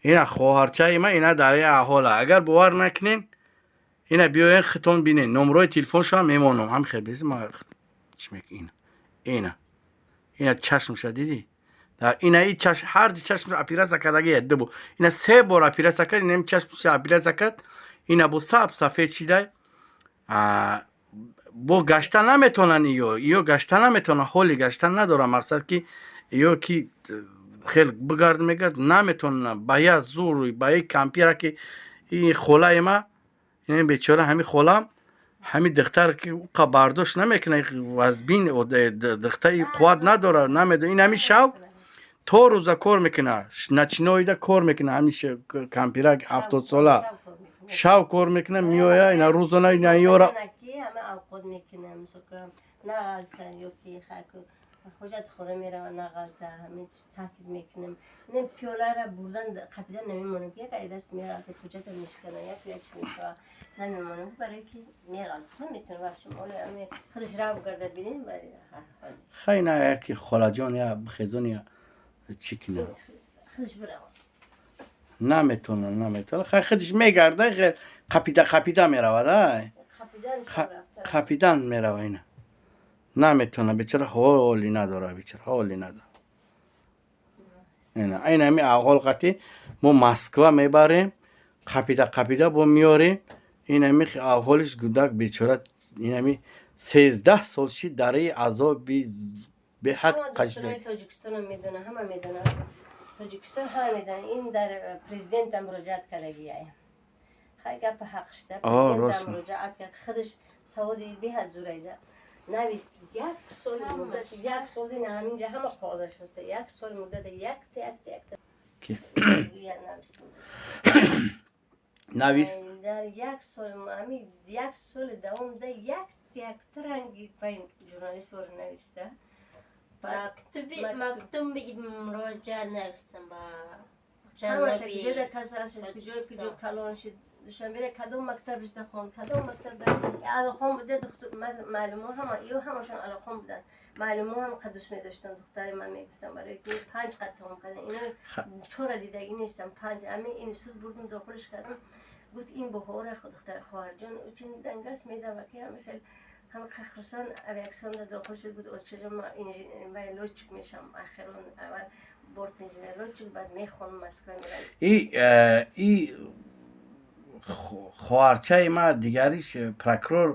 Ина хоҳарчаи ма, ина дар аҳола. Агар бовар накунен, ина биёен, хитон бинен. Номрои телефоншоам мемонам. Ҳам хел бези ма чӣ мек, ина. Ина. Ина чашмша дидӣ? Дар ина и чашм, ҳар ди чашмша операция кардагия дубо. Ина се бор операция кард, ина чашмша операция кард. Ина бо саб сафед шидай. Бо гашта наметонанд иё гашта наметонанд, ҳоли гаштан надоранд. Мақсад ки иё ки хел бигард мегард наметонанд, ба я зур, ба и кампира ки и холаи ма, ин бечора, ҳами холам, ҳами духтар ки уқа бардошт намекунад, вазбин духтари қувват надорад, намедонад. Ин ҳами шав то рӯза кор мекунад, ночной да кор мекунад. Ҳами кампирак 70-сола шав кор мекунад, меоя, ина рӯзона ина ёра. Ҳама авқот мекунам, нағалта ёки ҳоҷат хона мерава, нағалта, ҳамин таҳдид мекунам. Ин пиёлара бурдан, қапидан намемонам, ки як ай даст меғалта, ҳоҷата мешикана, як як чи мешава, намемонам, барое ки меғалта. Худ метавонам вахшам ола ами худаш рав гарда бинед. Хай, на яки холаҷон, я бихезон, я чӣ кунам. Худаш бирава. Наметонам, наметонам. Хай, худаш мегарда, қапида қапида меравад, ай қапидан мерава. Ина наметона, бечора, ҳоли надора, бечора, ҳоли надора. Ина айн ҳами аҳвол қати мо Москва мебарем, қапида қапида бо меорем. Ин ҳами аҳволиш гудак бечора, ин ҳами 13 сол шид, дараи азоби беҳад қашида. Тоҷикистонам медонам, ҳама медонам, Тоҷикистон ҳама медонам. Ин дар президентам муроҷиат кардагиай. Хай, гапи ҳақ шуда, президентам муроҷиат кард. Худаш саводи беҳад зурайда навист. Як соли муддат, як сол, ин ҳаминҷа ҳама қоғазаш ҳаста, як соли муддат якта, якта, якта навист. Навис. Дар як сол, ҳами як соли давом да як якта ранги байн журналист вор нависта. Мактуби, мактуби муроҷиат нависам ба ҳамаша ҷаноби куҷода касал шуд, куҷо куҷо калон шуд, Душанбере кадом мактабишда хонд, кадом мактабда алохон буда, духтур, маълумо ҳама ё ҳамашон алохон буданд, маълумо ҳам қадуш медоштанд. Духтари ман мегуфтам, барои ки панҷ қад тамом кардан, ино чора дидагӣ нестам. Панҷ ами институт бурдум, дохилш кардам. Гуфт, ин бухора духтар, хоҳарҷон учин дангас медава, ки ҳами хел ҳам хурсанд авиационда дохил шуд. Гуфт: «Очаҷон, ман лётчик мешам». Ахирон аввал борт инженер лётчик, баъд мехонам, Москва мерам. И хоҳарчаи ма дигариш прокурор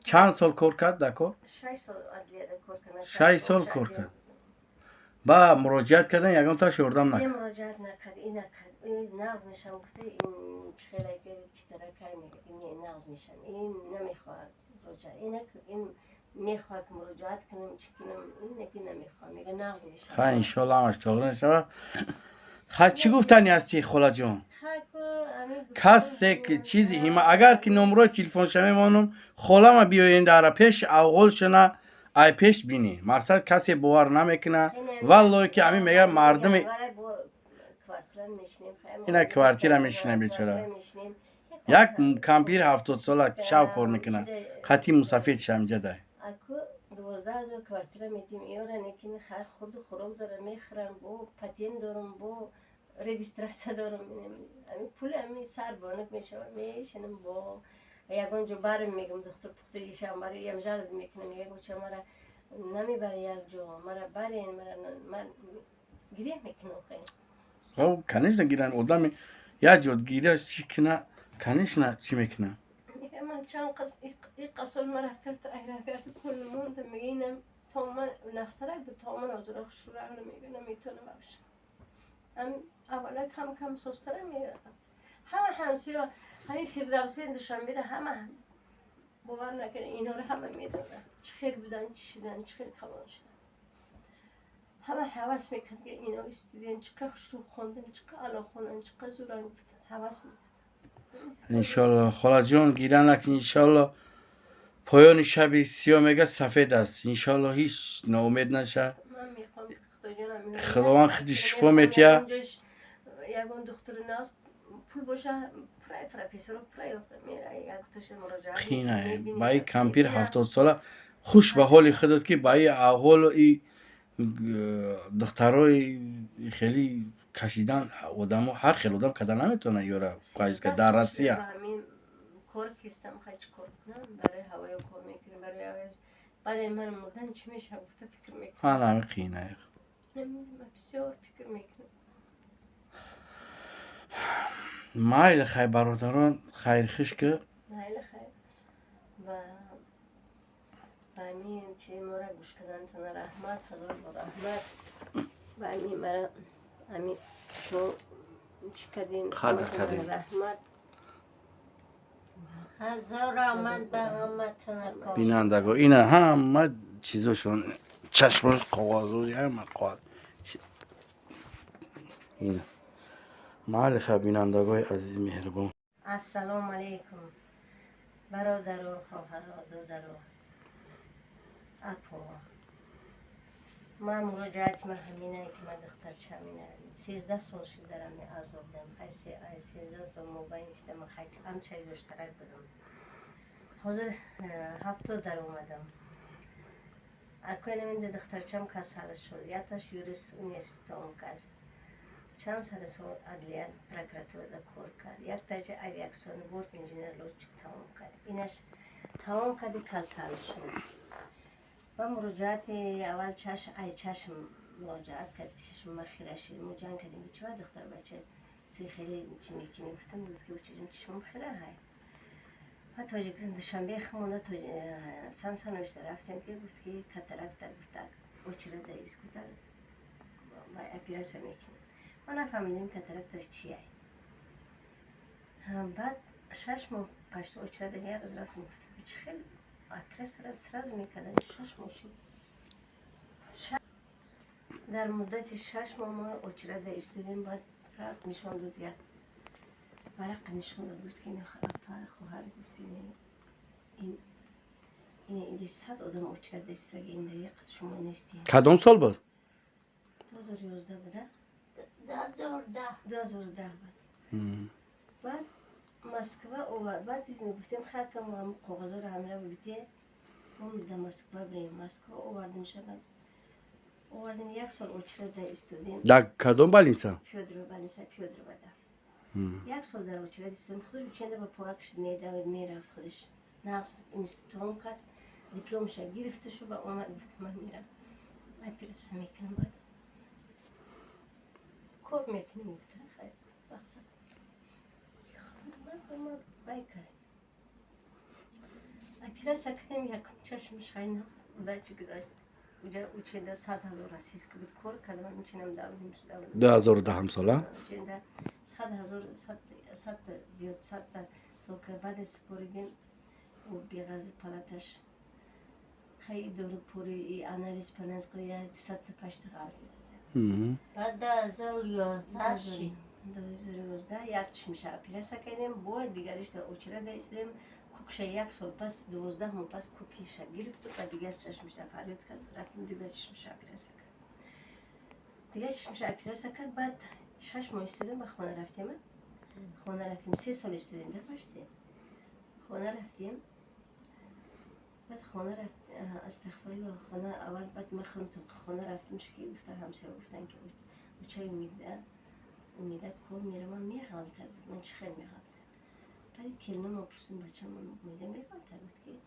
чанд сол кор кард, дако? 6 сол адлияда кор кард. 6 сол кор кард. Ба муроҷиат кардан, ягонташ ёрдам накард? Муроҷиат накард, и накард. Нағз мешам гуфта, ин чихелай читаракай мега, не, нағз мешам. Ин намехоҳад муроҷиат, инак ин мехоҳад ки муроҷиат кунам, чӣ кунам, инаки намехоҳам, мега, нағз мешам. Ха, иншоалло, ҳамаш тоғри мешавад. Ха, чӣ гуфтани ҳасти, холаҷон? Касе ки чизи ҳима, агар ки номрои телефонша мемонам, холама биёен, дара пеш авғолшона ай пеш бинӣ. Мақсад, касе бовар намекуна, валлоҳе ки ҳамин мега мардуми ина квартира мешина, бечора, як кампир 70-сола шав кор мекунад, қати мусафед шамҷадай. Аку 12 000 квартира метим иёра, некин хай, хурду хӯрок дорам, мехӯрам, бо патент дорам, бо регистрация дорам, ами пули ами сар бонак мешава. Мешинам, бо ягон ҷо барем, мегум, духтур пухтагишам, бари ям жалоб мекунам, мегам: «Ча мара намебари як ҷо, мара барен, мара». Ман гиря мекунам хеле. Хоб, конечно, гиран. Одами як ҷо гиряш чӣ куна, конечно, чӣ мекуна? Мегам, ман чанд қас иқа сол ма рафтам, айрагард кул мондам. Мега, инам то ман нахстарак буд, то ман озура хушрӯ, мега, наметонам вообще. Ам аввала кам кам состара мерафт. Ҳама ҳамсоя, ҳамин Фирдавсии Душанбеда ҳама бовар накунед, инҳоро ҳама медонанд, чӣ хел будан, чӣ шудан, чӣ хел калон шудан. Ҳама ҳавас мекард, ки ино студент, чӣ қадр хушрӯ хондан, чӣ қадр ало хондан, чӣ қадр зуран гуфтан, ҳавас мекард. Иншолло, холаҷон, гира накун. Иншолло, поёни шаби сиёҳ, мега, сафед аст. Иншолло, ҳеҷ ноумед наша. Ман мехоҳам, худоҷонам. Худованд худи шифо метиҳад. Ягон духтури нағз пул боша, пурай профессоро, пурай мера, якташа муроҷиат. Қина ба и кампир 70-сола. Хуш ба ҳоли худат, ки ба и аҳволу и духтарои хеле. Кашидан одамо, ҳар хел одам када наметавонад ёра файз ка дар Россия. Ҳамин кор кистам, хай, чӣ кор кунам? Барои ҳавоё кор мекунем, барои ҳавоё. Баъде ман мурдан чӣ мешавад, гуфта фикр мекунам. Ҳана ҳамин қиина. Намедонам, бисёр фикр мекунам. Майли, хай, бародарон, хайрхиш ки. Майли, хайр. Ва ба ҳамин чизи моро гӯш карданатона раҳмат, ҳазор бор раҳмат. Ба ҳамин мара ҳамин шумо чӣ кардем? Қадр кардем. Раҳмат. Ҳазор раҳмат ба ҳаматона. Бинандаго, ина ҳама чизошон, чашмош, коғазо, ҳама коғаз ина. Майли, хай, бинандагои азизи меҳрубон. Ассалому алайкум, бародару, хоҳаро, додару, апо. Ман муроҷиати ман ҳаминае, ки ман духтарча ҳамина 13 сол шуд дар ҳами азоб дам. Ай 13 сол мобайн шуда, ман хай амча ёштарак будам. Ҳозир 70 дар омадам. Акои духтарчам касал шуд. Якташ юрист, университет тамом кард, чанд сари сол адлия, прокуратурада кор кард. Яктаҷа авиационный борт инженер, лётчик тамом кард. Инаш тамом карди, касал шуд. Ва муроҷиати аввал чашм, ай чашм муроҷиат кард, ки чашм ма хира шид. Мо ҷанг кардем, ки чива, духтар бача, туи хеле чӣ мекунӣ? Гуфтам, гуфт ки очаҷон, чишмам хира ҳай. Ва Тоҷикистон, Душанбе хумонда, Сан Сановичда рафтем, ки гуфт, ки катаракта, гуфта, очереда ист, гуфта, ва оператсия мекунем. Ма нафаҳмидем, катаракташ чия. Баъд 6 моҳ пашто очереда як рӯз рафтем, гуфтем, ки чӣ хел оператсия сразу мекарданд? 6 моҳ шуд. Дар муддати 6 моҳ мо очереда истодем. Баъд рафт, нишон дод, як варақа нишон дод, гуфт, ки апа, хоҳар, гуфт, ин ин 100 одам очереда истодаги, ин яқат шумо нестем. Кадом сол буд? 2011 буда. 2010. 2010 буд. Баъд Москва овард. Баъд гуфтем, хайкам ҳам коғазоро ҳамра бите, мо да Москва бирем. Москва овардем, шабад овардем, як сол очереда истодем. Дар кадом больница? Фёдорова, больница Фёдоровада. Як сол дар очереда истодем. Худаш ученда ба пояк шид, медавид, мерафт, худаш нағз институт кард, дипломша гирифта шу ба омад, гуфт, ман мерам, оператсия мекунам, баъд кор мекунем, гуфта, хайр, мақсад вай кард, оператсия кардем. Якум чашмаш хай нағз удачи гузашт. Уҷа ученда 100 000 российский буд, кор кардам, инчинам давидим шуда. 2010 сола. Ученда 100 000, сад зиёд, садта только. Баъде супоридем, ӯ беғарзи палаташ хай дору пури и анализ панализ я 200-та пашти ғалтида. Баъд 2011 шид. 2011 як чишмиша оператсия кардем, бояд дигаришда очереда истодем. Кукша як сол пас, 12 моҳ пас кукиша гирифту ба дигар чашмиша фарёд кард, рафтем, дигар чишмиша оператсия кард. Дигар чишмиша оператсия кард, баъд 6 моҳ истодем, ба хона рафтем. Хона рафтем, 3 сол истодем да пашти. Хона рафтем, баъд хона рафт, астағфирулло, хона аввал, баъд ма худам то хона рафтем, шки гуфта, ҳамсоя гуфтан, ки учаи Умида, Умида кор мера, ман меғалта. Гуфт, ман чӣ хел меғалта? Баъд келинама пурсидем, бачам Умида меғалта? Гуфт, ки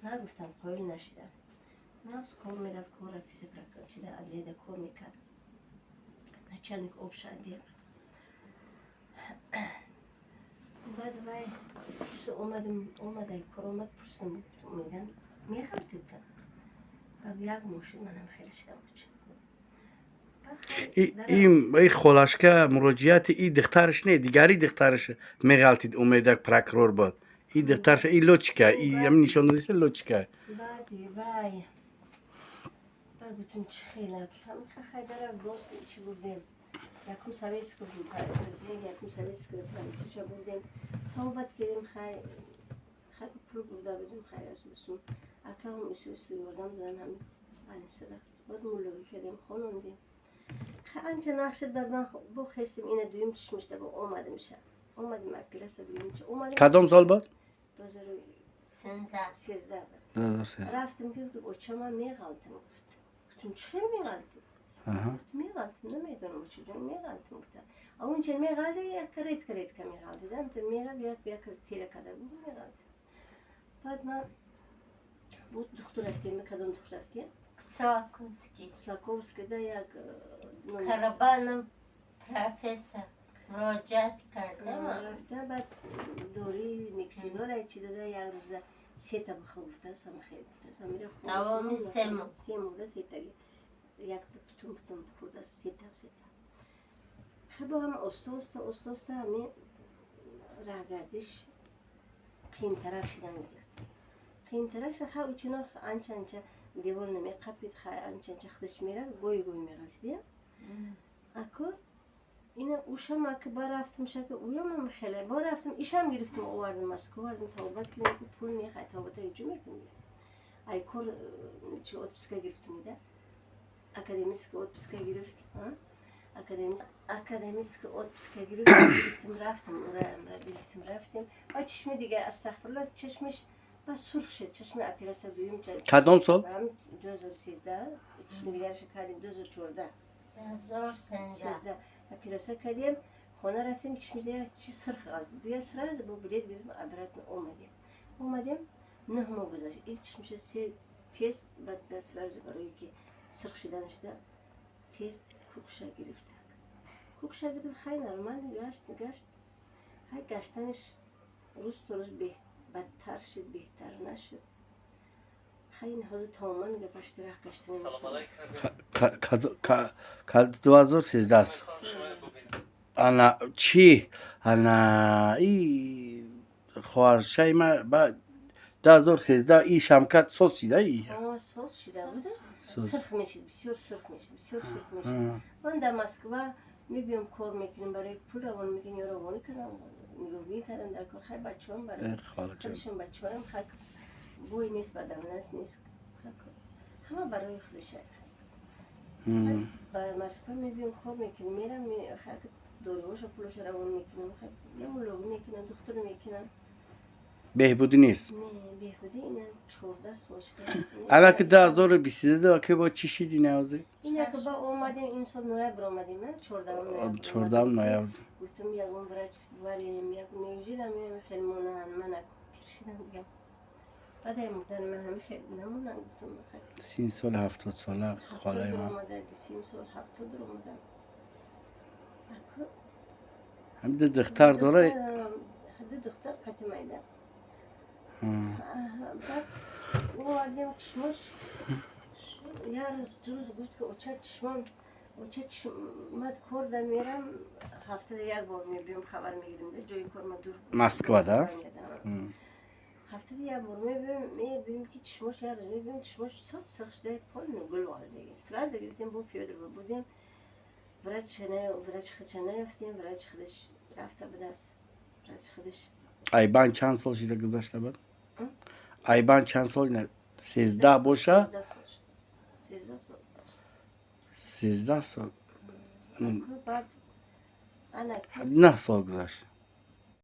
нагуфтам, қоил нашидам. Нағз кор мерафт, кор рафти, чида, адлияда кор мекард, начальник общий отдел буд. Баъд вай пурсид, омадем, омадай кор омад, пурсидам, Умида меғалтида? Баъд як моҳ шуд, манам хеле шидам уча. И холашка муроҷиати и духтараш не, дигари духтараш меғалтид. Умеда прокурор буд. И духтараш и лётчика, и ҳамин нишон додиста, лётчика. Баъди вай баъд гуфтем, чӣ хела хайдара, боз чӣ бурдем, якум советский, якум советский полисиша бурдем, то баъд кардем, хай хай пул бурда будем, хай расудасум, акам усусу ёрдам додан, ҳами больницада баъд муллогӣ кардем, хонондем, хай анча нақшид. Баъд ман бо хестем, ина дуюм чишмишта бо омадем, ша омадем, оператсия дуюм омадем. Кадом сол буд? Дозору 13. 13 буд. Рафтем, ки гуфт, очама меғалтим, гуфт. Гуфтем, чӣ хел меғалтим? Меғалтим, намедонам чӣ ҷон меғалтим гуфта. А унча меғалди, як редко редко меғалтидам, мерав, як як тира када буд, меғалтим. Баъд ман буд, духтур рафтем, кадом духтур рафтем? Силаковский. Силаковскида як Карабанов профессор муроҷиат кардам. Рафта, баъд дори мексидора чи дода, як рӯзда сета бихӯр гуфтааст, ама хел гуфтааст. Амира. Давоми 3 моҳ. 3 моҳда сетаги якта путун путун бихӯрдааст, сета сета. Хебо ҳам оста оста оста оста ҳами раҳгардиш қиинтарак шидан гирифт, қиинтарак шуда. Ха, учино анча анча девор намеқапид, хай, анча анча худаш мерафт, гоҳи гоҳи меғалтид. Ако ина ушам ака ба рафтам, шака уямам хеле ба рафтам, ишам гирифтам, овардам, Москва овардам, табобат клиника пул нехай, табобата иҷо мекунем. Ай кор чи отпуска гирифтам, да, академический отпуска гирифт, академический отпуска гирифт, гирифтам, рафтам, ураамра гирифтам, рафтем. Ва чишми дигар, астағфирулло, чашмиш ба сурх шуд, чашми операция дуюм. Кадом сол? 2013 чишми дигарша кардем, 2014. 2013. 13 операция кардем, хона рафтем, чишми дигар чи сурх ғалт дигар, сразу бо билет гирифтем, обратно омадем. 9 моҳ гузашт, ин чишмиша се тез, баъд сразу барои ки сурх шуданашда тез кукша гирифта, кукша гирифт. Хай, нормально гашт гашт, хай, гаштаниш рӯз то рӯз бадтар шуд, беҳтар нашуд. Хай, ин ҳозир тамоман гапашти раҳ гаштан. 2013 аст. Ана чӣ, ана и хоҳаршаи ма ба 2013 и шамкат соз шида и. Соз шида буд, сурх мешид, бисёр сурх мешид, бисёр сурх мешид. Ман дар Москва мебиём, кор мекунем, барои пул равон мекунем, ё равонӣ кардам, нигоҳбин кардам дар кор. Хай, бачаҳом барои худашон, бачаҳоям хай, бой нест, бадамнаст нест, ҳама барои худаш. Ба Москва мебиём, кор мекунем, мерам, хай, доруҳошо, пулошо равон мекунам, я мулоғӣ мекунам, духтур мекунам. Беҳбудӣ нест? Не, беҳбудӣ ина 14 сол шуда. Ана ки 2022 ки бо чӣ шиди наозе? Ина ки ба омадем, имсол ноябр омадем, 14-ум ноябр. 14-ум ноябр. Гуфтам, ягон врач барем, як неужели хел монанд, мана пир шидам дигам, баъд ай модари ман ҳами хел намонанд, гуфтам. Син соли 70-сола холаи ман. Син сол 70 омадам. Ҳамида духтар дора? Ду духтар қати майда. Баъд овардем, чишмош як рӯз, 2 рӯз гуфт, ки оча, чишмон, оча, чишмат кор да мерам, ҳафтада як бор мебиём, хабар мегирем, да ҷои кор ма дур. Москва да? Ҳафтада як бор мебиём, мебиём, ки чишмош як рӯз мебиём, чишмош соф сирх шуда, полный гул волдаги. Сразу гирифтем, бо Фёдорова бурдем, врач, врач худша наёфтем, врач худаш рафта будааст, врач худаш. Айбан чанд сол шида гузашта буд? Айбан чанд сол? 13 боша, 13 сол, 9 сол гузашт.